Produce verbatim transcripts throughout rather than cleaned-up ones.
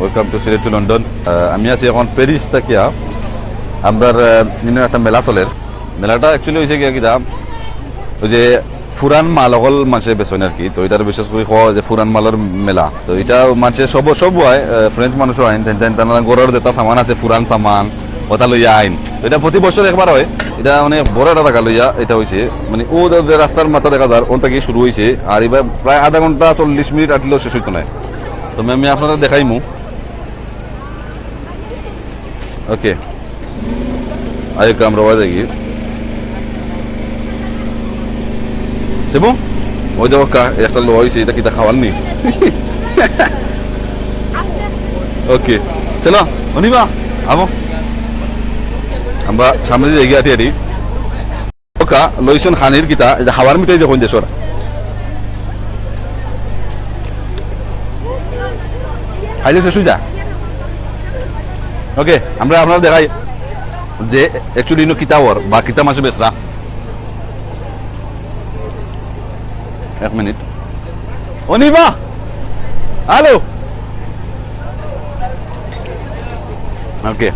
Welcome to Sylhet to London. আহ, আমি আছি এখন প্যারিস থাকিয়া। আমরার, আহ, ইনো একটা মেলা চলের। মেলাটা actually অইছে গিয়া কিতা, ওই যে ফুরান মাল অকল মানষে বেচইন আর কি। তো ইটার বিশেষ করি কওয়া অয় যে ফুরান মালর মেলা। তো ইটা মানষে সব, সব আয়, আহ, ফ্রেঞ্চ মানুষও আইন, তেন, তেন, তারা ঘরর যেটা সামান আছে, ফুরান সামান, ওটা লইয়া আইন। তো ইটা প্রতি বছর একবার অয়। ইটা মানে বড় একটা জাগা লইয়া ইটা অইছে। মানে ও যে, যে রাস্তার মাথা দেখা যার, ওন থাকি শুরু অইছে। আর এবার প্রায় আধা ঘন্টা, চল্লিশ মিনিট আটলেও শেষ অইতো নায়। তো আমি, আমি আপনারে দেখাইমু। ওকে, আইউক্কা, আমরা ওয়া যাই গি। সেবো, ওই দেখো কা, একটা লওয়া অইছে, ইটা কিতা খাওয়ার নি? ওকে, চলো, অনিবা, আমো। আমরা সামনেদি যাই গি, আটি আটি। ওকা, লইছইন খানির কিতা, এই যে হাওয়ার মিঠাই যে কইন দেশর। খাইলে শেষ অই যায়। ওকে, আমরা আপনারে দেখাই যে actually ইনো কিতা অর বা কিতা মানষে বেচরা। এক মিনিট। অনিবা! হ্যালো! ওকে,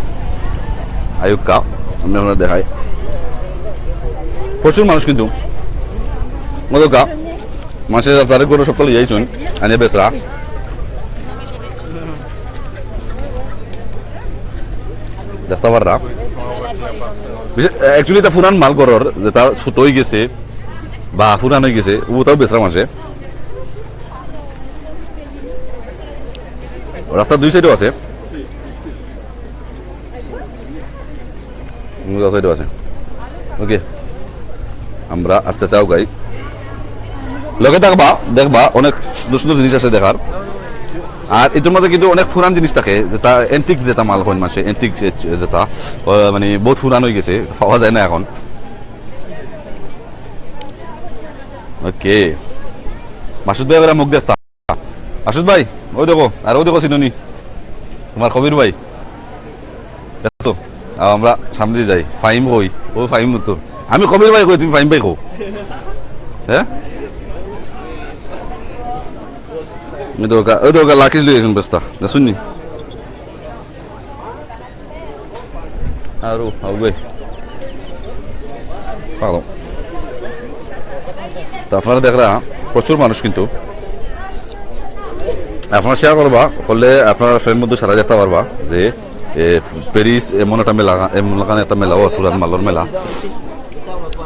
আইউক্কা, আমি আপনারে দেখাই। প্রচুর মানুষ কিন্তু। মজা মানষে তারে ঘরর সবটা লইয়া আইছইন, আনিয়া বেচরা। দেখতা পাররা। বিশেষ, actually ইটা ফুরান মাল ঘরর, যেটা ছোট অই গেছে বা ফুরান অই গেছে, ওটাও বেচরা মানষে। রাস্তার দুই সাইডেও আছে। হুম, আছে, এটা আছে। ওকে, আমরা আস্তে আস্তে আগাই। লগে থাকবা, দেখবা, অনেক সুন্দর সুন্দর জিনিস আছে দেখার। আর ইটার মাঝে কিন্তু অনেক পুরান জিনিস থাকে, যেটা antique, যেটা মাল কইন মানষে, antique যে-, যেটা, আহ, মানে, বহুত পুরান অই গেছে, পাওয়া যায় না এখন। ওকে, মাসুদ ভাই, এবার মুখ দেখতা। আশুস ভাই, ওই দেখো, আর ওই দেখো চিনো নি, তোমার কবির ভাই। দেখো তো, আও আমরা সামনেদি যাই। ফাহিম কই? ও ফাহিম তো। আমি কবির ভাই কই, তুমি ফাহিম ভাই কও। হ্যাঁ? ওই দেখো গা, ওই দেখো গা, লাকিজ লই আইছইন বেস্তা। দেখছইন নি? আরো, আরো ভাই। ভালো। তো আপনারা দেখরা, প্রচুর মানুষ কিন্তু। আপনারা share করবা, করলে আপনারা friend বন্ধু সারা দেখতা পারবা যে, এ, প্যারিস এমন একটা মেলা, এমন লাখান একটা মেলা, ও ফুরান মালর মেলা।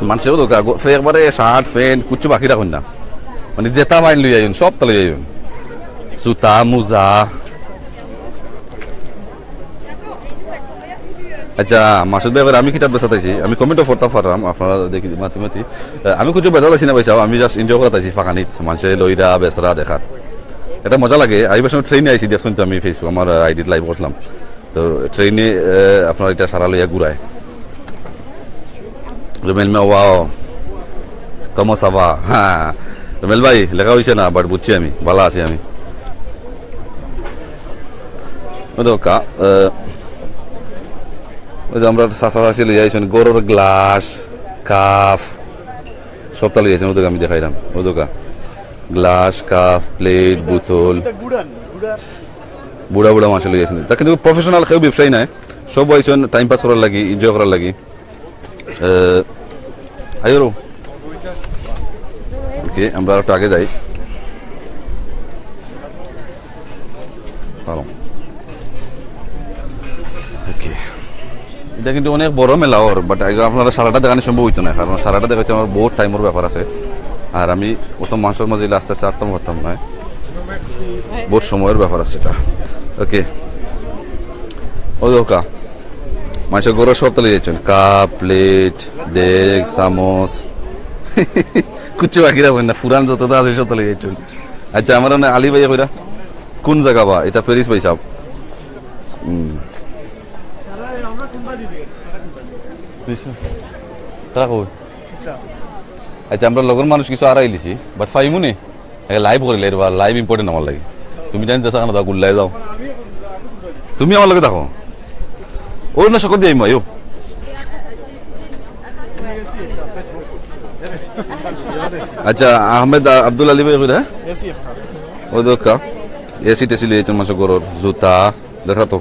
মানষেও তো গা-, গো-, একবারে shirt, pant, কিচ্ছু বাকি রাখইন না। মানে যেটা পাইন লই আইন, সবটা লই আইন। জুতা, মোজা, আচ্ছা, মাসুদ ভাই, এবার আমি কিতাব বেচাত আইছি, আমি comment-ও পড়তাম পাররাম, আপনারা দেখি মাতি মাতি। আহ, আমি কিছু বেচাত আইছি না ভাই সাহেব, আমি just enjoy করাত আইছি, ফাঁকানিত, মানষে লইরা, বেচরা, দেখার। এটা মজা লাগে, আইবার সময় ট্রেনে আইছি, দেখছইন তো আমি Facebook, আমার, আহ, আইডিত live করলাম। তো ট্রেনে, আহ, আপনারা ইটা সারা লইয়া ঘুরায়। রুমেল মিয়া, wow। কমো সাবা? হ্যাঁ। রুমেল ভাই, লেখা অইছে না, but বুঝছি আমি, ভালা আছি আমি। ওই দেখো কা-, আহ, ওই যে আমরা চাচা চাচি লইয়া আইছইন, ঘরর গ্লাস, কাপ, সবটা লইয়া আইছইন, ওই দেখো আমি দেখাইরাম, ওই দেখো কা-, গ্লাস, কাপ, প্লেট, বোতল, বুড়া বুড়া মানষে লইয়া আইছইন। তা কিন্তু professional কেউ ব্যবসায়ী নায়, সব আইছইন time pass করার লাগি, enjoy করার লাগি। আহ, আইও রো। ওকে, আমরা একটু আগে যাই। ভালো। ওকে। ইটা কিন্তু অনেক বড় মেলা অর, but আগে আপনারা সারাটা দেখানি সম্ভব অইতো না, কারণ সারাটা দেখাইতে আমার বহুত time-র ব্যাপার আছে। আর আমি অত মানষর মাঝে আস্তে আস্তে আটতাম পারতাম না, বহুত সময়র ব্যাপার আছে ইটা। ওকে, ওই দেখো কা, মানষে ঘরর সবতা লইয়া আইছইন, কাপ, প্লেট, ডেগ, চামচ, কিচ্ছু বাকি রাখইন না, পুরান যততা আছে সবতা লইয়া আইছইন। আচ্ছা, আমার মানে আলী ভাইয়ে কইরা, কোন জাগা বা? ইটা প্যারিস ভাই সাহেব। হুম। তারা কই? আচ্ছা, আমরা লগর মানুষ কিছু আড়াই লিছি, but ফাইমু নি। এ live করিলে, এর বা live important আমার লাগি। তুমি জানি দেশা কেন দাও, গুল্লাই যাও। তুমি আমার লগে থাকো। ও না, সকল দিয়ে আইমু, আইও। আচ্ছা, আহমেদ আ-, আব্দুল আলী ভাই কই রে? ওই দেখো কা। এসি টেসি লইয়া আইছইন মানষর ঘরর, জুতা, দেখরা তো।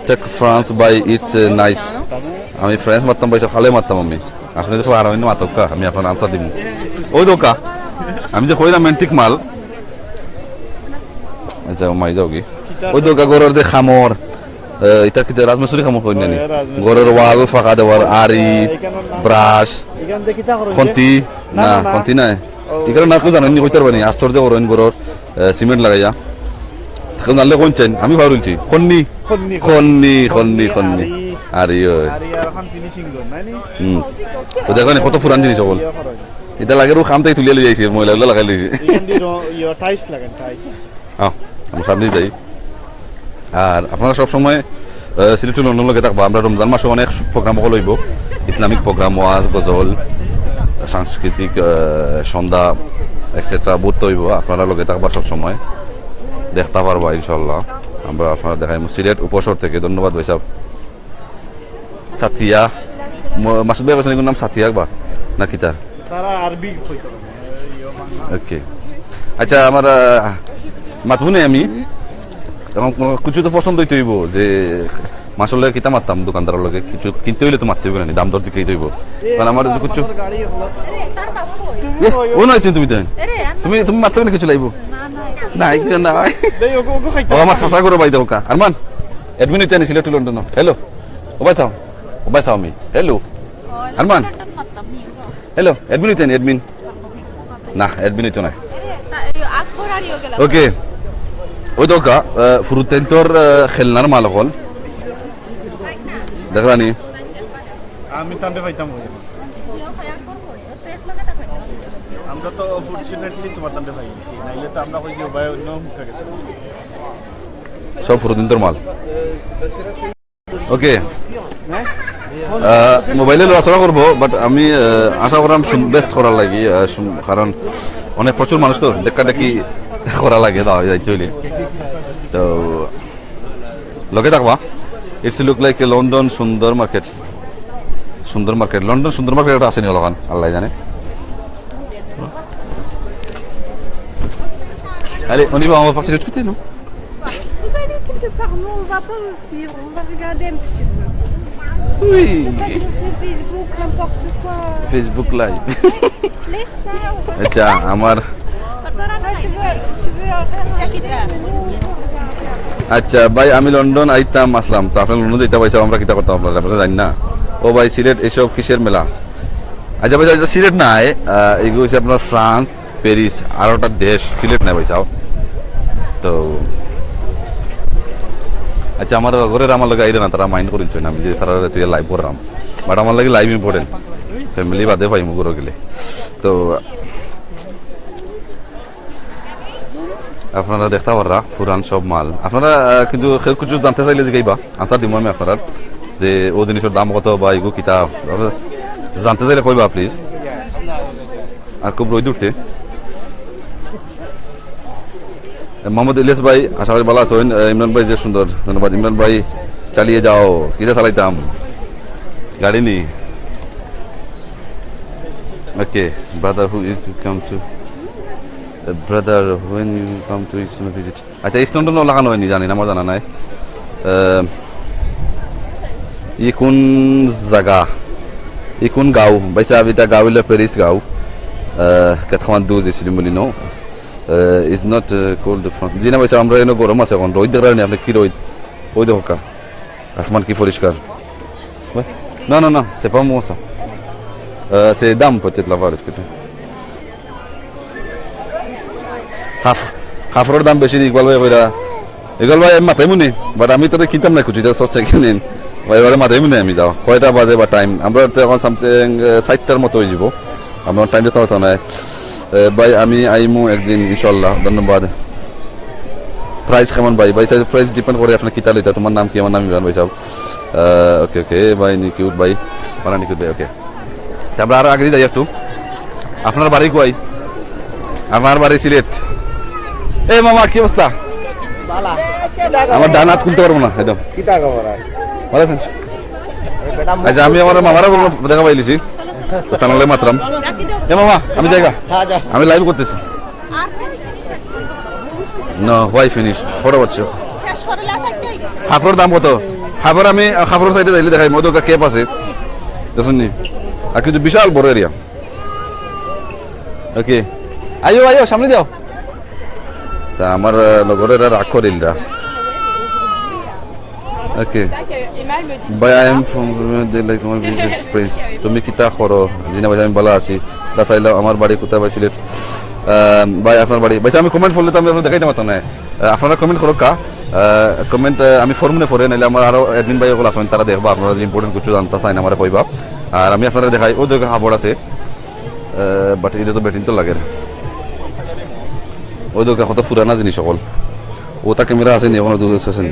Take France by its, uh, nice. আমি ফ্রেঞ্চ মাততাম ভাই, সব খালে মাততাম আমি। আপনে যদি আর আমি মাতউক্কা, আমি আপনার আনসার দিমু। ওই দেখউক্কা, আমি যে কইরাম অ্যান্টিক মাল। আচ্ছা, ও মাই যাওগি। ওই দেখউক্কা, ঘরর যে কামর, আহ, ইতা কিতা রাজমিস্ত্রি কামর কইন নানি? ঘরর ওয়াল ফাঁকা দেওয়ার, আড়ি, ব্রাশ, খন্তি, না, খন্তি নাই। ইখানো না কেউ জানইন নি, কইতায় পারবা নি, আস্তর যে করইন ঘরর, আহ, সিমেন্ট লাগাইয়া। কেউ জানলে কইন চাইন, আমি পাউরিলছি। খন্নি, খন্নি, খন্নি, খন্নি। আড়ি, ওই। আড়ি আর অখন ফিনিশিং ঘর, নায় নি? হুম। তো দেখরা নি কত পুরান জিনিস অকল। ইটা লাগের অউ কাম থাকি তুলিয়া লইয়া আইছি, ময়লা উলা লাগাই লইছি। ইখান দি র-, ইয়ো, টাইলস লাগাইন, টাইলস। আহ, আমি সামনে যাই। আর আপনারা সব সময়, আহ, সিলেট টু লন্ডন লগে থাকবা। আমরা রমজান মাসো অনেক প্রোগ্রাম অকল অইবো, ইসলামিক প্রোগ্রাম, ওয়াজ, গজল, সাংস্কৃতিক, আহ, সন্ধ্যা, এটসেট্রা বহুত অইবো। আপনারা লগে থাকবা সব সময়, দেখতা পারবা ইনশাআল্লাহ। আমরা আপনারারে দেখাইমু সিলেট উপশহর থাকি। ধন্যবাদ ভাই সাহেব। সাথিয়া, ম-, মাসুদ ভাই কইছইন এগুর নাম সাথিয়া বা না কিতা? তারা আরবি কইতো। ওকে। আচ্ছা, আমার, আহ, মাতমু নে আমি। এখন কিছু তো পছন্দ অইতে অইবো যে মাসুদ ভাইরে কিতা মাততাম দোকানদারর লগে, কিছু কিনতে অইলে তো মাততে অইবো না নি, দাম দর জিকাইতে অইবো। কারণ আমার তো কিছু, এ, ও নাই তুমি দেন। তুমি, তুমি মাততে না কিছু লাইবো? না, কিতা না। ও আমার চাচা ঘরর ভাই দেখউক্কা। আরমান, অ্যাডমিন অইতে আনি সিলেট টু লন্ডন। হ্যালো। ও ভাই চাও। ও ভাই চাও আমি। হ্যালো। আরমান। হ্যালো, অ্যাডমিন অইতে আনি, অ্যাডমিন। না, অ্যাডমিন অইতো নায়। ওকে। ওই দেখউক্কা, আহ, ফুরুতাইন্তর, আহ, খেলনার মাল অকল। দেখরা নি? আমি তানরে পাইতাম কই? আমরা তো ফর্চুনেটলি তুমার তানরে পাই গেছি, নাইলে তো আমরা কইছি, "ও ভাই, অন্য মুখে গেছে।" সব ফুরুতাইন্তর মাল। ওকে। আহ, মোবাইলে লড়াচড়া করবো, but আমি, আহ, আশা করাম সুন-, বেস্ট করার লাগি, আহ, সুন-, কারণ অনেক প্রচুর মানুষ তো, দেখা দেখি করা লাগে, দাও, যাইতে অইলে। তো, লগে থাকবা। It's look like a London সুন্দর মার্কেট। সুন্দর মার্কেট, লন্ডন সুন্দর মার্কেট একটা আছে নি অলাখান, আল্লাহ জানে। আরে, উনি বা আমার পাশে ঢুকতে না। Vous allez quelque part, nous on va pas aussi, on va regarder un petit peu. Oui. Peut-être on fait Facebook, n'importe quoi. Facebook Live. Laisse ça, on va. আচ্ছা, আমার, ah, tu veux, tu veux un verre? আচ্ছা ভাই, আমি লন্ডন আইতাম, আসলাম। তো আপনে লন্ডন যাইতা ভাই সাহেব, আমরা কিতা করতাম আপনার, আমরা জানি না। ও ভাই, সিলেট এসব কিসের মেলা? আচ্ছা ভাই, এটা সিলেট নায়, আহ, এগু অইছে আপনার ফ্রান্স, প্যারিস, আর একটা দেশ, সিলেট নায় ভাই সাহেব। তো, আচ্ছা, আমার ঘরর আমার লগে আইরা না, তারা মাইন্ড করিল না, আমি যে তারারে তুই লাইভ কররাম, but আমার লাগি লাইভ ইম্পর্টেন্ট, ফ্যামিলি বাদে পাইমু ঘরো গেলে। তো, আপনারা দেখতা পাররা পুরান সব মাল। আপনারা, আহ, কিন্তু কেউ কিছু জানতে চাইলে জিগাইবা, আনসার দিমু আমি আপনারার, যে ও জিনিসর দাম কত বা এগু কিতা। আপনারা জানতে চাইলে কইবা প্লিজ। আর খুব রইদ উঠছে। মোহাম্মদ ইলিয়াস ভাই, আশা করি ভালা আছইন। আহ, ইমরান ভাই, যে সুন্দর, ধন্যবাদ। ইমরান ভাই, চালিয়ে যাও। কিতা চালাইতাম? গাড়ি নি? Okay, brother, who is come to, uh, brother, when you come to Islam visit? আচ্ছা, ইস্ট লন্ডন লাগানো অয়নি, জানি না, আমার জানা নাই। আহ, ই কোন জাগা? ই কোন গাঁও? ভাই সাহেব, ইটা গাঁও অইলো প্যারিস গাঁও। আহ, কেতখান দূর গেছিলাম বলি, no? আহ, is not, uh, called France. জি না ভাই সাহেব, আমরা এনে গরম আছে এখন, রইদ দেখরা নি আপনে, কি রইদ? ওই দেখউক্কা। আসমান কি পরিষ্কার। না, না, না, c'est pas moi ça. Euh, c'est dame peut-être là-bas, l'autre côté. Calf-, কাপড়র দাম বেশি নি, ইকবাল ভাই কইরা। ইকবাল ভাই, আমি মাতাইমু নি, but আমি তো কিনতাম না কিছু, ইটা সব কিনেন। ভাই, এবারে মাতাইমু নি আমি, যাও। কয়টা বাজে বা টাইম? আমরা তো এখন something, আহ, চাইরটার মতো অইযিবো। আমরা টাইম দিতে পারতাম না। এ, ভাই, আমি আইমু একদিন, ইনশাআল্লাহ। ধন্যবাদ। প্রাইস কেমন ভাই? ভাই, প্রাইস ডিপেন্ড করে আপনে কিতা লইতা। তুমার নাম কি? আমার নাম ইমরান ভাই সাহেব। আহ, ওকে, ওকে, ভাই, নিকিউট ভাই। আমার নাম নিকিউট ভাই, ওকে। তে আমরা আরো আগে যাই একটু। আপনার বাড়ি কই? আমার বাড়ি সিলেট। এ মামা, কি অবস্থা? বালা। আমার ডান হাত খুলতে পারবো না, একদম। কিতা খবর আর? ভালা আছইন? আচ্ছা, আমি আমার মামারে দেখা পাইলিছি। তো তানরে মাতরাম। এ মামা, আমি যাইগা। হ্যাঁ, যা। আমি লাইভ করতেছি। No, why finish? কত বাজছে? কাপড়র দাম কত? কাপড় আমি, আহ, কাপড়র সাইডে যাইলে দেখাইমু, ওই দোকা ক্যাপ আছে। দেখছইন নি? আর কিন্তু বিশাল বড় এরিয়া। ওকে। আইও, আইও, সামনে যাও। আচ্ছা, আমার, আহ, লগর এরা রাগ করিলরা। ওকে। ভাই, I am from the, like, আমার বিজনেস প্রিন্স। তুমি কিতা করো? জি না ভাই, আমি ভালা আছি। দাস আইলাম, আমার বাড়ি কোথায় ভাই? সিলেট। আহ, ভাই, আপনার বাড়ি? ভাই, আমি কমেন্ট পড়লে তো আমি আপনারে দেখাইতাম পারতাম না। আহ, আপনারা কমেন্ট করউক্কা। আহ, কমেন্ট, আহ, আমি পড়মুনে পড়ে, নাইলে আমার আরো অ্যাডমিন ভাই অকল আছইন, তারা দেখবা, আপনারা যদি ইম্পর্টেন্ট কিছু জানতা চাইন আমারে কইবা। আর আমি আপনারে দেখাই, ওই দোকা কাপড় আছে। আহ, but এটা তো বেটিন তো লাগের। ওই দোকা কত পুরানা জিনিস অকল। ওটা ক্যামেরা আছে নি, অখনো দূরে আছে নি।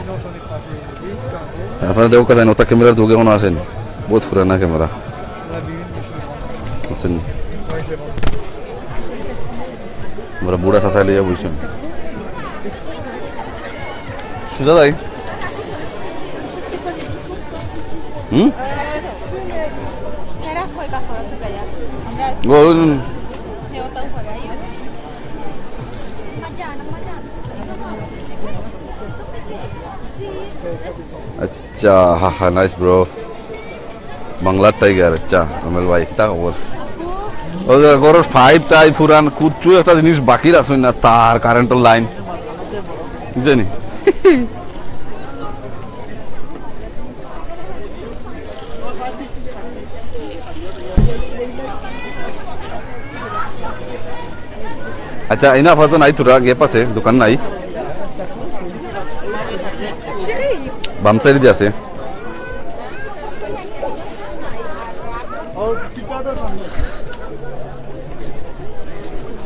আপনারা দেখউক্কা চাইন, ওটা ক্যামেরার দোকা অখনো আছে নি। বহুত পুরানা ক্যামেরা। আছে নি। আমরা বুড়া চাচা লইয়া বইছইন। সুজা যাই। হুম? ও, হুম। আচ্ছা, হা, হা, nice, bro। বাংলার টাইগার, আচ্ছা, আমেল ভাই, কিতা খবর? ও যে ঘরর পাইপ টাইপ পুরান, কুচ্ছু একটা জিনিস বাকি রাখছইন না, তার কারেন্টর লাইন। বুঝছইন নি? আচ্ছা, ইনো আপাতত নাই, থুড়া গ্যাপ আছে, দোকান নাই। বাম সাইডে দি আছে।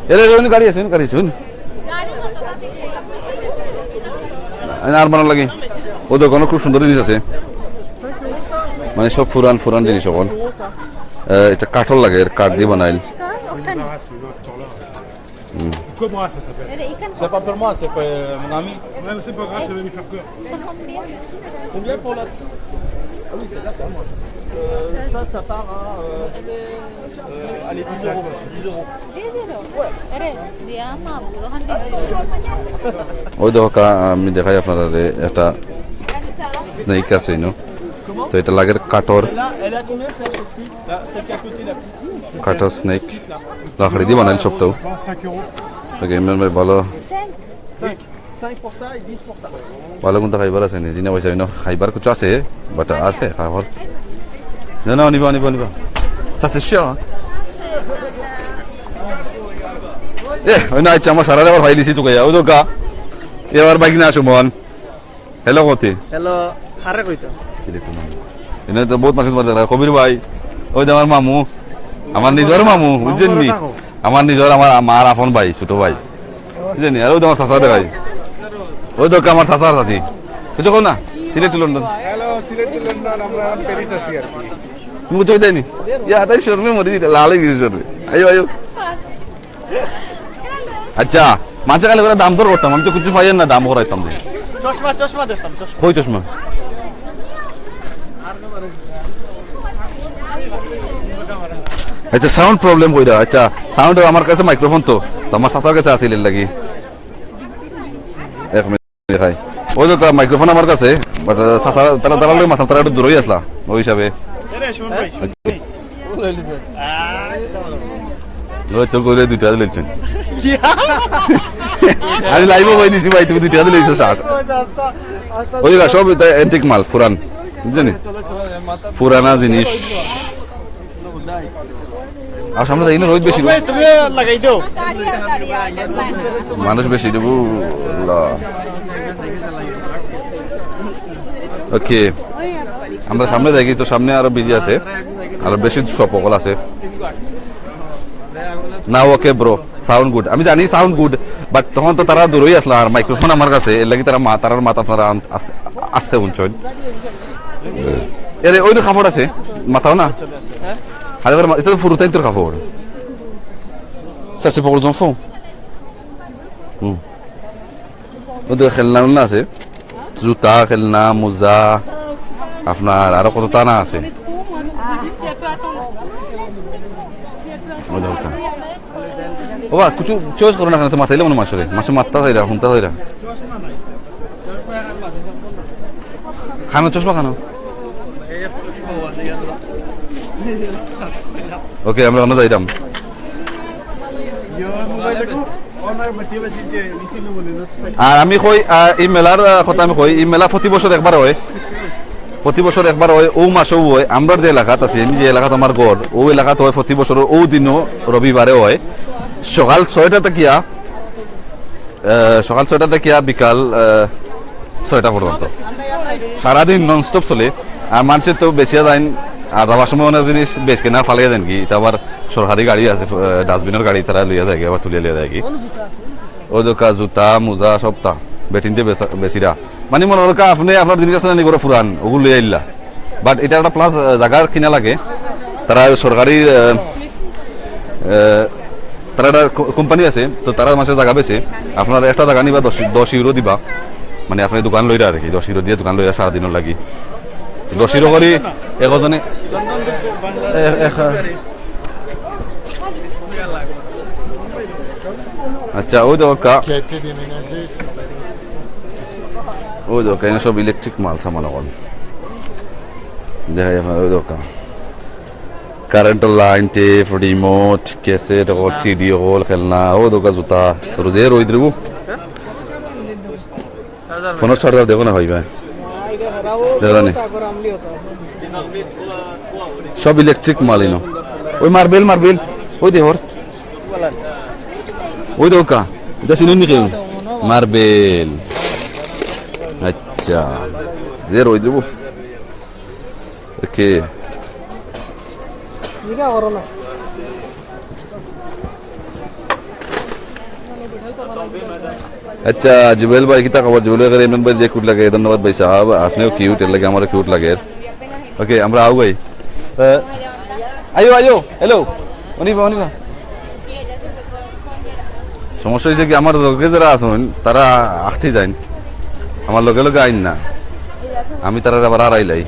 এরে, এরে, ওইন গাড়ি আছে, ওইন গাড়ি আছে, ওইন। আর বানার লাগে। ও দোকানো খুব সুন্দর জিনিস আছে। মানে সব পুরান, পুরান জিনিস অকল। এ, এটা কাঠর লাগে, এর কাঠ দি বানাইল। Comment ça s'appelle ? C'est pas pour moi, c'est pour, euh, mon ami. Ouais, mais c'est pas grave, ça va lui faire peur. Combien pour la... Ah oui, celle-là, c'est à moi. Euh, ça, ça part à, euh, euh, allez, dix euros. Dix euros. ওই দেখো, কা-, আমি দেখাই আপনারারে, একটা স্নেক আছে, ইনো। তো এটা লাগে কাঠর। Celle-là, elle est à combien, celle-ci ? Là, celle qui est à côté, la plus petite. কাঠর স্নেক। লাকড়ি দি বানাইল সব তো। Cinq euros. ওকে, ইমরান ভাই, ভালো। Cinq. Cinq pour ça et dix pour ça. ভালো কুনটা খাইবার আছে নি? জি না ভাই, ইনো খাইবার কিছু আছে, but আছে খাবার। না, না, নিবা, নিবা, নিবা। Ça, c'est cher, hein. এ, ওই না, আচ্ছা, আমার সারারে আবার ফাইলিছি তো কইয়া। ওই তো গা। এ আবার বাইক না আসো, মোহন। হ্যালো, কতি? হ্যালো, কারে কইতো? ইনো তো বহুত মানুষ মাঝে দেখা। কবির ভাই, ওই তো আমার মামু, আমার নিজর মামু, বুঝছইন নি? আমার নিজর, আমার, আমার আপন ভাই, ছোট ভাই, বুঝছইন নি? আর ওই তো আমার চাচা দেখাই, ওই তো আমার চাচা আর চাচি, বুঝছো না? Sylhet to London. Hello, Sylhet to London, আমরা এখন প্যারিস আছি আর কি। তুমি বুঝছো, ওই দেয়নি? ইয়া, তাই শরমে মরি দিলে, লাল অই গেছে শরমে। আইও, আইও। আচ্ছা, মাঝে কালে করে দাম দর করতাম, আমি তো কিছু পাইয়ার না, দাম করাইতাম না। চশমা, চশমা দেখতাম, চশমা। কই চশমা? আচ্ছা, সাউন্ড প্রবলেম কইরা। আচ্ছা, সাউন্ড আমার কাছে মাইক্রোফোন তো, তো আমার চাচার কাছে আছিল এর লাগি। এক মিনিট। দেখাই। ওই তো তার মাইক্রোফোন আমার কাছে, but, আহ, চাচা, তারা, তারা লগে মাথা, তারা একটু দূরেই আসলা, ওই হিসাবে। ওই তো করে দুইটা দিলাইছইন। আমি লাইভও কই দিছি ভাই, তুমি দুইটা দিলাইছো শার্ট। ওই জায়গা সব এটা অ্যান্টিক মাল, পুরান, বুঝছইন নি? পুরানা জিনিস। আর সামনে যাই না, রোদ বেশি, রোদ। তুমি লাগাই দাও। মানুষ বেশি দেবো। ওকে, আমরা সামনে যাই, তো সামনে আরো বিজি আছে, আরো বেশি শপ অকল আছে। না, ওকে ব্রো, সাউন্ড গুড। আমি জানি সাউন্ড গুড, but তখন তো তারা দূরেই আসলা, আর মাইক্রোফোন আমার কাছে, এর লাগি তারা মা-, তারার মাত আপনারা আন-, আস্তে, আস্তে শুনছইন। এরে, ওই তো কাপড় আছে, মাথাও না। আরে, ওর মা-, এটা তো ফুরুতাইন্তর কাপড়। Ça, c'est pour les enfants. হুম। ওদের খেলনা উলনা আছে। জুতা, খেলনা, মোজা, আপনার আরো কত তানা আছে। ওই দেখো। বাবা, কিছু চয়েস করো না কেনে? তো মাথাইলে মনে মাসরে মাসে মাত্তা চাইরা, হুনতা চাইরা। খানো চশমা খানো। ওকে, আমরা অন্য যাইতাম। আর আমি কই, আহ, এই মেলার, আহ, কথা আমি কই, এই মেলা প্রতি বছর একবার হয়। প্রতি বছর একবার হয়, ও মাসেও হয়। আমরার যে এলাকাত আছি, আমি যে এলাকাত আমার ঘর, ও এলাকাত হয় প্রতি বছর, ও দিনও রবিবারে হয়। সকাল ছয়টা থাকিয়া, আহ, সকাল ছয়টা থাকিয়া বিকাল, আহ, ছয়টা পর্যন্ত। সারাদিন ননস্টপ চলে। আর মানুষের তো বেশিয়া যাইন, আর যাওয়ার সময় অনেক জিনিস বেশ কেনা ফালিয়া দেন কি, এটা আবার সরকারি গাড়ি আছে, আহ, ডাস্টবিনের গাড়ি, তারা লইয়া যায় কি, আবার তুলিয়া লইয়া যায় কি। ও দোকা জুতা, মোজা, সবটা বেটিনতে বেচা-, বেচিরা। মানে মনে করকা, আপনি আপনার জিনিস আছে না, নি করে ফুরান, ওগুলো লইয়া আইলা। But এটা একটা প্লাস, আহ, জাগার কিনা লাগে। তারা সরকারি, আহ, আহ, তারা একটা কো-, কোম্পানি আছে, তো তারা মাসে জাগা বেচে। আপনার একটা জাগা নিবা দশ, দশ ইউরো দিবা, মানে আপনি দোকান লইরা আর কি, দশ ইউরো দিয়া দোকান লইরা সারাদিনর লাগি। দশ ইউরো করি একজনে, এ-, এক-, আচ্ছা, ওই দেখো কা, ওই দেখো কা, এনে সব ইলেকট্রিক মাল সামান অকল। দেখাই আপনার, ওই দেখো কা। কারেন্টর লাইন, টেপ, রিমোট, ক্যাসেট অকল, সিডি অকল, খেলনা, ও দেখো কা জুতা। রোজে রোদ রে বু। ফোনর চার্জার দেখো না ভাই ভাই। দেখো নি। সব ইলেকট্রিক মাল ইনো। ওই মার্বেল, মার্বেল। ওই দেখো। ওই দেখো কা। এটা চিনুন নি কেউ? মার্বেল। আচ্ছা। যে রোদ রে বু। ওকে। আচ্ছা, জুবেল ভাই, কিতা খবর? জুবেল ভাই, ইমরান ভাই যে কিউট লাগে, ধন্যবাদ ভাই সাহেব, আপনিও কিউট, এর লাগি আমারও কিউট লাগে। ওকে, আমরা আও ভাই। আহ, আইও, আইও, হ্যালো, অনিবা, অনিবা। সমস্যা হয়েছে কি, আমার লগে যারা আছেন, তারা আখটি যাইন, আমার লগে লগে আইন না, আমি তারা আবার আড়াইলাই।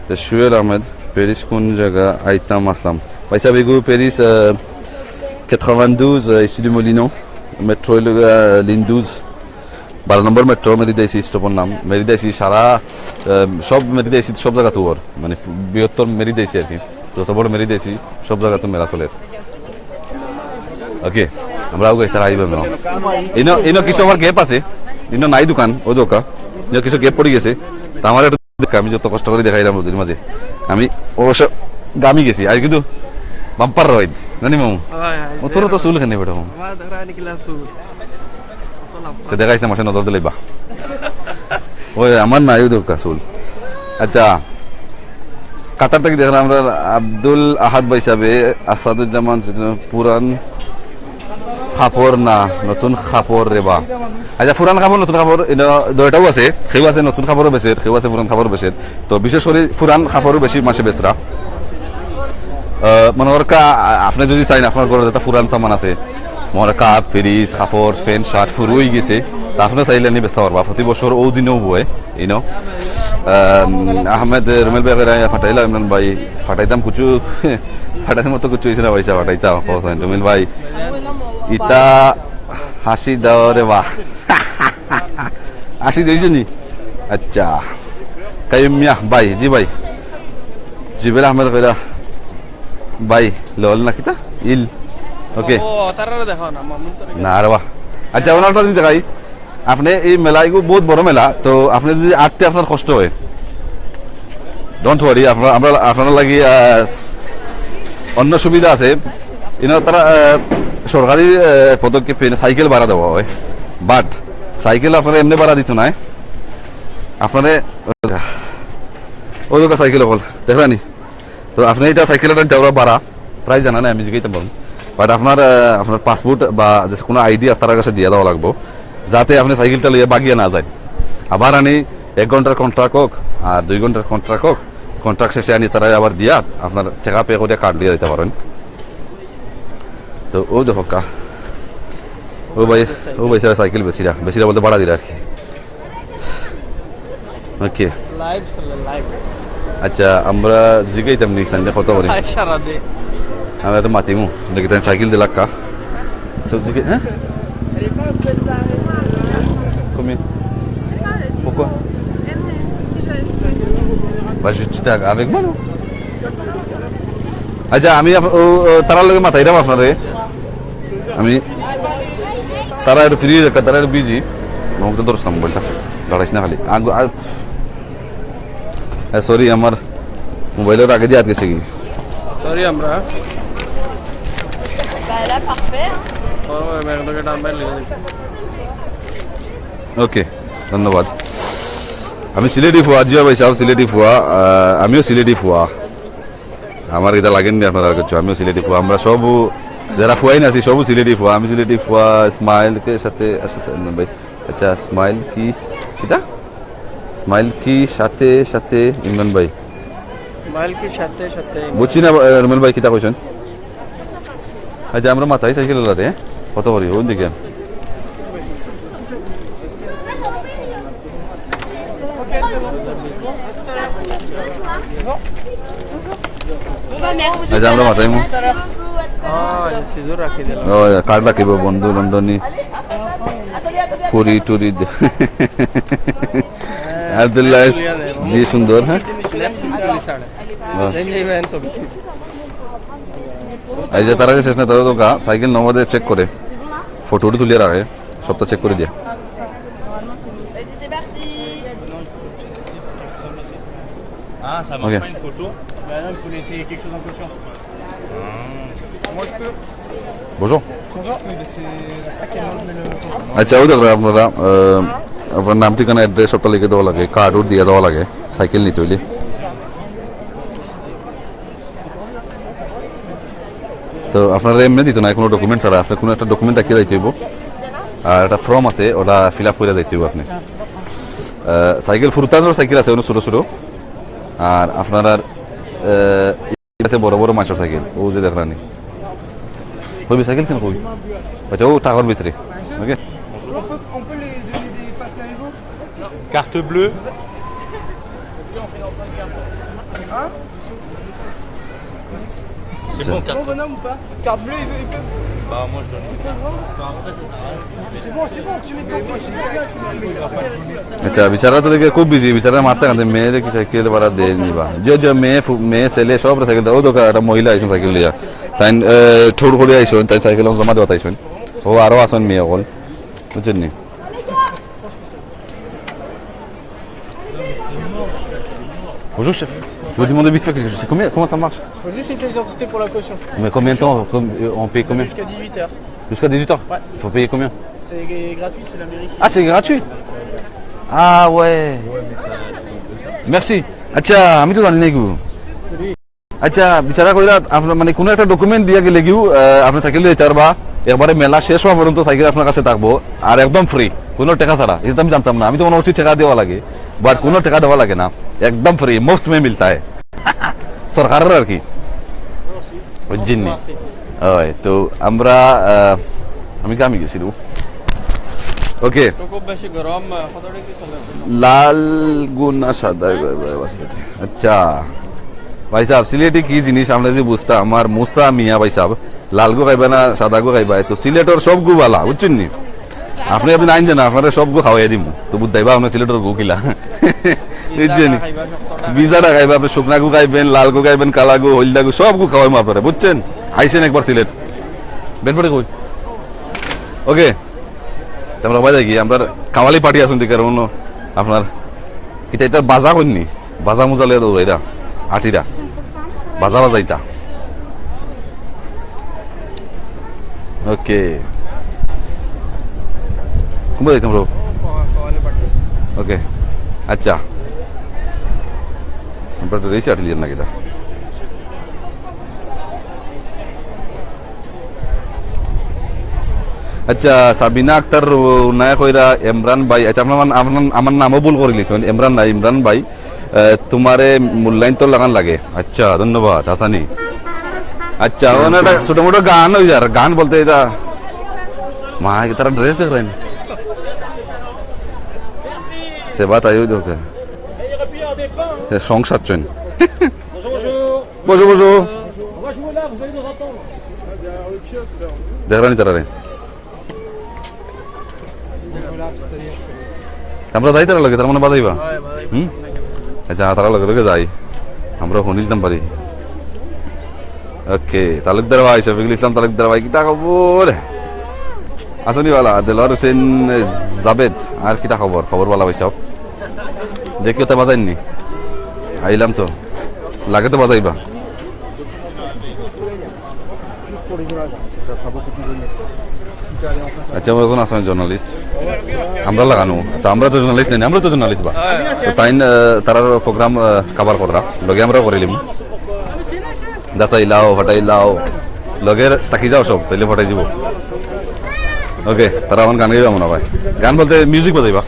তো সুয়েল আহমেদ, প্যারিস কোন জায়গা? আইতাম আসলাম। ভাই সাহেব, এগু প্যারিস, আহ, quatre-vingt-douze, আহ, ইসি ডি মলিনো, মেট্রো হইল, আহ, ligne douze, বারো নম্বর মেট্রো, মেরিদাইসি স্টপর নাম। মেরিদাইসি সারা, আহ, সব মেরিদাইসি সব জায়গা তো ওর, মানে, বৃহত্তর মেরিদাইসি আর কি, যত বড় মেরিদাইসি সব জায়গা তো মেলা চলে। ওকে, আমরা আও গই, তারা আইবা না। ইনো, ইনো কিছু আমার গ্যাপ আছে, ইনো নাই দোকান, ও দোকান, ইনো কিছু গ্যাপ পড়ি গেছে, তা আমার একটু দেখ, আমি যত কষ্ট করি দেখাইলাম রোদির মাঝে, আমি অবশ্য গামি গেছি, আর কিন্তু বাম্পার রইদ, জানি মামু? হয়, হয়, ও তোর তো চুল কেনে বেটা মামু? আমার দেখা নিকলা চুল। তো দেখাইছ না, মাসে নজর দিলে বা। ওই আমার নাই ওই দোকা চুল। আচ্ছা, কাতার থাকি দেখলাম আমরা আব্দুল আহাদ ভাই সাহেবে, আসাদুজ্জামান, পুরান কাপড় না, নতুন কাপড় রে বা। আচ্ছা, পুরান কাপড়, নতুন কাপড়, ইনো দুইটাও আছে। কেউ আছে নতুন কাপড়ও বেচের, কেউ আছে পুরান কাপড়ও বেচের। তো বিশেষ করি পুরান কাপড়ও বেশি মাসে বেচরা। আহ, মনে করকা, আ-, আপনি যদি চাইন, আপনার ঘরে যেটা পুরান সামান আছে, মনে কাপ, ফ্রিজ, কাপড়, প্যান্ট, শার্ট, ফুরু হয়ে গেছে, তা আপনি চাইলে আনি বেচতে পারবা। প্রতি বছর ও দিনেও বয়, ইনো। আহ, আহমেদ রুমেল ভাই, ফাটাইলাম ইমরান ভাই, ফাটাইতাম কিছু, ফাটাইতে মতো কিছু হয়েছে না পয়সা, ফাটাইতাম, কওয়া যায়। রুমিন ভাই, ইতা হাসি দাও রে বা। হাসি দিয়েছে নি? আচ্ছা। কাইম মিয়া ভাই, জি ভাই। জিবের আহমেদ কইরা ভাই, লল না কিতা? ইল। ওকে। ও, তারারে দেখাও না, মামুন তো না রে বা। আচ্ছা, ওনার একটা জিনিস দেখাই। আপনি এই মেলা, এগু বহুত বড় মেলা, তো আপনি যদি আটতে আপনার কষ্ট হয়, don't worry, আপনার, আমরা, আপনার লাগি, আহ, অন্য সুবিধা আছে। ইনো তারা, আহ, সরকারি, আহ, পদক্ষেপে ইনো সাইকেল ভাড়া দেওয়া হয়, but সাইকেল আপনারা এমনি ভাড়া দিত না। আপনারে ওই দোকা সাইকেল অকল দেখলানি। তো আপনি এটা সাইকেল এটা দেওয়া ভাড়া, প্রাইস জানা নাই, আমি জিজ্ঞাসা করবো। But আপনার, আহ, আপনার পাসপোর্ট বা যে কোনো আইডি আপনার কাছে দিয়ে দেওয়া লাগবো, যাতে আপনি সাইকেলটা লইয়া বাগিয়া না যায়। আবার আনি এক ঘন্টার কন্ট্রাক্ট হোক আর দুই ঘন্টার কন্ট্রাক্ট হোক, কন্ট্রাক্ট শেষে আনি তারা আবার দিয়া আপনার টাকা পে করে কার্ড লইয়া দিতে পারেন। তো ও দেখো কা, ও ভাই, ও ভাই সাহেব সাইকেল বেচিরা, বেচিরা বলতে ভাড়া দিরা আর কি। ওকে। লাইভ চলে, লাইভ। আচ্ছা, আমরা জিগাইতাম নি, তাইলে কত করি? আয় সারা দে। আমরা একটা মাতিমু, দেখি তাই সাইকেল দিলাক্কা। তো ওদিকে, হ্যাঁ? Combien? Pourquoi? Bah, je suis avec moi, non? আচ্ছা, আমি আপ-, ও, ও, তারার লগে মাতাইরাম আপনারে। আমি, তারা একটু free হয়ে যাক, তারা একটু busy। আমাকে তো ধরছিলাম মোবাইলটা, লড়াইস না খালি। আগ-, আ-, এ, sorry, আমার মোবাইলের আগে দিয়ে আটকেছে কি? Sorry, আমরা। Bah, là, parfait. ও, আমি একটাকে ডান বাইরে লিখে দিই। ওকে, ধন্যবাদ। আমি সিলেটি ফুয়া, জি ভাই সাহেব, সিলেটি ফুয়া। আহ, আমিও সিলেটি ফুয়া। আমার এটা লাগেন নি আপনারা কিছু, আমিও সিলেটি ফুয়া। আমরা সব যারা ফুয়াইন আছি, সব সিলেটি ফুয়া। আমি সিলেটি ফুয়া, স্মাইল কে সাথে, সাথে, ভাই। আচ্ছা, স্মাইল কি, কিতা? স্মাইল কি সাথে সাথে ইমরান ভাই? স্মাইল কি সাথে সাথে ইমরান। বুঝছি না, আহ, রুমেল ভাই কিতা কইছেন? আচ্ছা, আমরা মাথায় সাইকেল ওলাতে, হ্যাঁ? কত করি? ওই দিকে। Bon, bah, merci. আচ্ছা, আমরা মাথায় মু- হ্যাঁ, সিজুর রাখি দিলাম। ও, কার্ড রাখিব বন্ধু, লন্ডনী। পুরি টুরি দে-, আব্দুল্লাহ। জি, সুন্দর, হ্যাঁ? এই যে তারা যে শেষ না, তারা তো গা সাইকেল নম্বর চেক করে, ফটো উটো তুলিয়া রাখে, সবটা চেক করে দিয়া। Ah, ça marche pas une photo? Bah non, il faut laisser quelque chose en caution. Bonjour. আচ্ছা, ওই দেখো আপনারা, আহ, আপনার নাম, ঠিকানা, অ্যাড্রেস সবটা লিখে দেওয়া লাগে, কার্ড উড দিয়ে দেওয়া লাগে সাইকেল নিতে হইলে। তো আপনারা এমনি দিত না, কোনো ডকুমেন্ট ছাড়া, আপনার কোনো একটা ডকুমেন্ট রাখিয়ে যাইতে হইব। আর একটা ফর্ম আছে, ওটা ফিল আপ করে যাইতে হইব আপনি। আহ, সাইকেল ফুরুতানোর সাইকেল আছে অনেক ছোটো ছোটো। আর আপনার আর, আহ, আছে বড় বড় মাছর সাইকেল, ও যে দেখরানি। কইবি সাইকেল কেন কই? আচ্ছা, ও টাকার ভিতরে। ওকে। On peut, on peut les donner des passes Navigo? Carte bleue. Hein? C'est bon, carte. Bon, bonhomme ou pas? Carte bleue, il veut, il peut. Bah, moi, je donne. C'est bon, c'est bon, tu mets ton truc, c'est bon. আচ্ছা, বিচারা তো দেখে খুব বিজি, বিচারা মাথা কাঁদে, মেয়েরে কি সাইকেল ভাড়া দেয়নি বা। যে, যে মেয়ে ফু-, মেয়ে ছেলে সব সাইকেল দেয়। ও দোকান একটা মহিলা আইসেন সাইকেল লইয়া। তাই, এ, ঠোর করে আইসেন, তাই সাইকেল জমা দেওয়া আইসেন। ও আরো আছেন মেয়ে অকল, বুঝছেন নি? Bonjour chef, je vous demande vite fait quelque chose. C'est combien, comment ça marche? Il faut juste une pièce d'identité pour la caution. Mais combien de temps, com-, euh, on paye combien? Jusqu'à dix-huit heures. Jusqu'à dix-huit heures? Ouais. Il faut payer combien? C'est gratuit, c'est la mairie qui... Ah, c'est gratuit? Ah ouais. Merci. আচ্ছা, আমি তো জানি না এগুলো। আচ্ছা, বিচারা কইরা আপনার মানে কোনো একটা ডকুমেন্ট দিয়া গেলে গিয়েও, আহ, আপনার সাইকেল দিতে পারবা, একবারে মেলা শেষ হওয়া পর্যন্ত সাইকেল আপনার কাছে থাকবো, আর একদম ফ্রি, কোনো টাকা ছাড়া। এটা তো আমি জানতাম না, আমি তো মনে করছি টাকা দেওয়া লাগে, বাট কোনো টাকা দেওয়া লাগে না, একদম ফ্রি, মুফত মে মিলতা হ্যায়। সরকারের আর কি। বুঝছেন নি? হয়, তো আমরা, আহ, আমি কামে গেছি রে। ওকে। তো খুব বেশি গরম, আহ, কত ডিগ্রি সেলসিয়াস? লাল গুনা সাদা, আচ্ছা। ভাই সাহেব, সিলেটি কি জিনিস আমরা যে বুঝতাম, আমার মুসা মিয়া ভাই সাহেব, লাল গু খাইবা না, সাদা গু খাইবা, তো সিলেটর সব গু বালা, বুঝছেন নি? আপনি একদিন আইন দেন, আপনারা সব গু খাওয়াই দিমু। তো বুঝাইবা আমরা সিলেটর গু কিলা। বুঝছেন নি? বিজাটা খাইবা, শুকনা গু খাইবেন, লাল গু খাইবেন, কালা গু, হলদা গু, সব গু খাওয়াইমু আপনারা, বুঝছেন? আইসেন একবার সিলেট। বেনপড়ি কই? ওকে। তো আমরা বাইরে গিয়ে আমরা কাওয়ালি পার্টি আসুন দিকে, কারণ আপনার কিতা ইতার বাজা কইনি? বাজা মুজা লইয়া দৌড়াইরা, আটিরা। বাজা বাজাইতা। ওকে। কোনবা যাইতাম রো? ওকে। আচ্ছা। আমরা তো রেসে আটিলিয়ার না কিতা? আচ্ছা, সাবিনা আক্তার, ও, নায়ক হইরা ইমরান ভাই। আচ্ছা, আপনার, আপনার, আমার নামও ভুল করে লিখছেন, ইমরান না, ইমরান ভাই। আহ, তোমারে মূল্যায়ন তো লাগান লাগে। আচ্ছা, ধন্যবাদ, হাসানি। আচ্ছা, ওনার একটা ছোট মোটো গান হয়ে যার, গান বলতে এটা, মা, তারা ড্রেস দেখ রেন। সেবা তাই ওই দোকান। এ, সংসার চইন। বসো, বসো। দেখরানি তারারে। আমরা যাই তারার লগে, তারা মানে বাজাইবা? হুম? আচ্ছা, তারার লগে লগে যাই। আমরা হুনিলতাম পারি। ওকে, তালুকদার ভাই, শফিকুল ইসলাম তালুকদার ভাই, কিতা খবর? আছনি বালা, দেলোয়ার হোসেন জাবেদ, আর কিতা খবর? খবর বালা ভাই সব। দেখি ওটা বাজাইননি। আইলাম তো। লাগে তো বাজাইবা। আচ্ছা, ও এখন আসামি জার্নালিস্ট। আমরা লাগানো, তা আমরা তো জার্নালিস্ট নায়, আমরা তো জার্নালিস্ট বা। তো তাইন, আহ, তারার প্রোগ্রাম, আহ, কভার কররা, লগে আমরা করিলিমু। দাসা ইলাও, ফাটাই ইলাও, লগে থাকি যাও সব, তাইলে ফাটাই দিব। ওকে, তারা এখন গান গাইবা মনে হয়। গান বলতে মিউজিক বাজাইবা।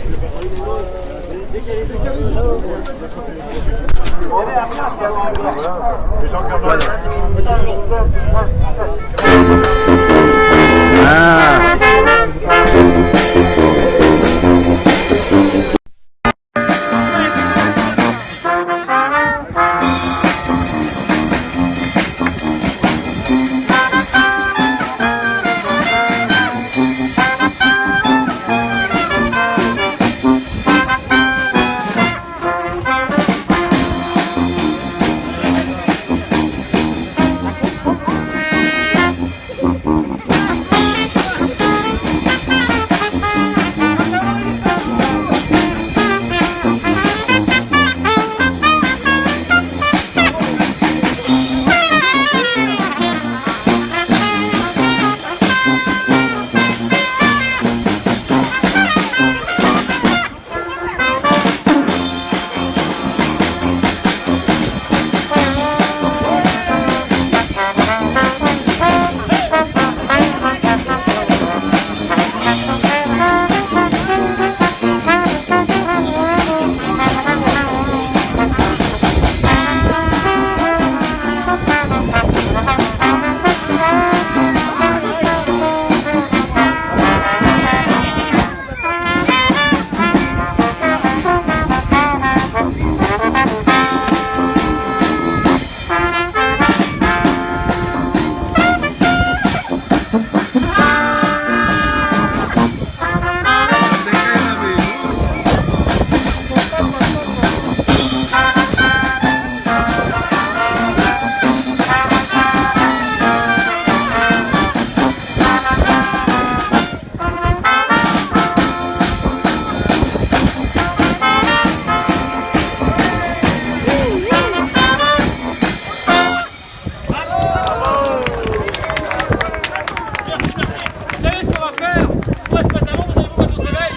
Merci, merci. Vous savez ce qu'on va faire ? Vous trouvez ce pantalon, vous allez vous mettre au soleil.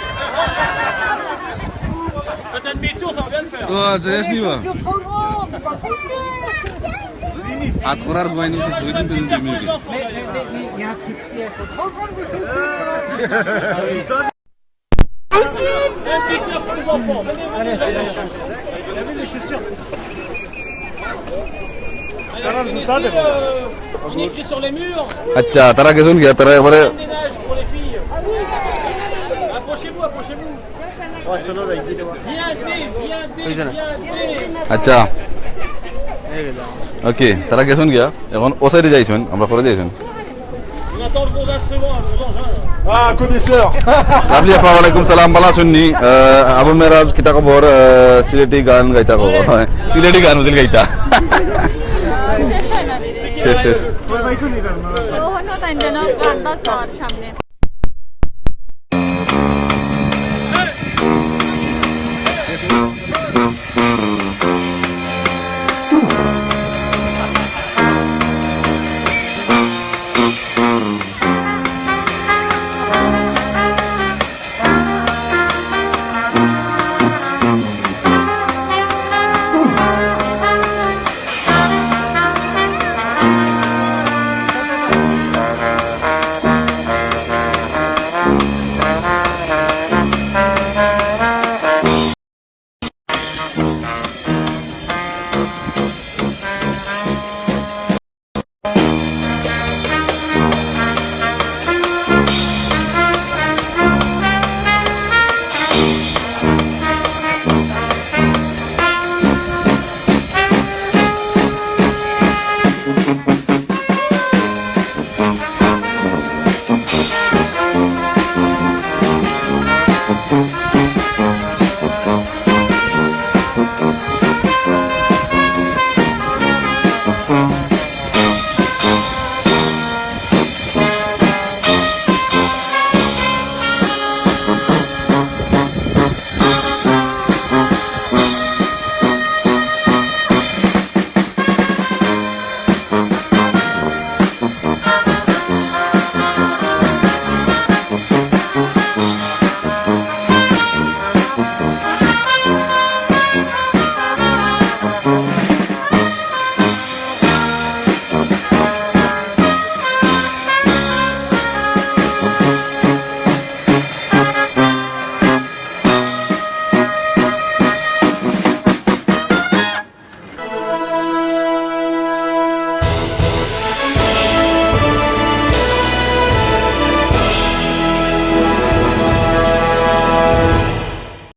Faites un demi-tour, ça va bien le faire. Ouais, ça y est, je y vais. হাত করার ঘুমাই নিতে দুই দিন, তিন দিন, তিন দিন। Un petit tour pour les enfants. Venez, venez, venez. Allez, vous connaissez, euh, il est écrit sur les murs. আচ্ছা, তারা গেছইন গিয়া, তারা একবারে Des neiges pour les filles. Approchez-vous, approchez-vous. Viens, viens, viens, viens. আচ্ছা। ওকে, তারা গেছইন গিয়া, এখন ও সাইডে যাইছইন, আমরা পরে যাইছইন। Ah, connaisseur. লাভলি আফা, ওয়ালাইকুম সালাম, বালা আছইননি? আহ, আবু মেরাজ, কিতা খবর? আহ, সিলেটি গান গাইতা খবর। সিলেটি গান বুঝিল গাইতা। শেষ হয় না রে। শেষ, শেষ। ওহনো তাই যেন গান বাজনা আর সামনে।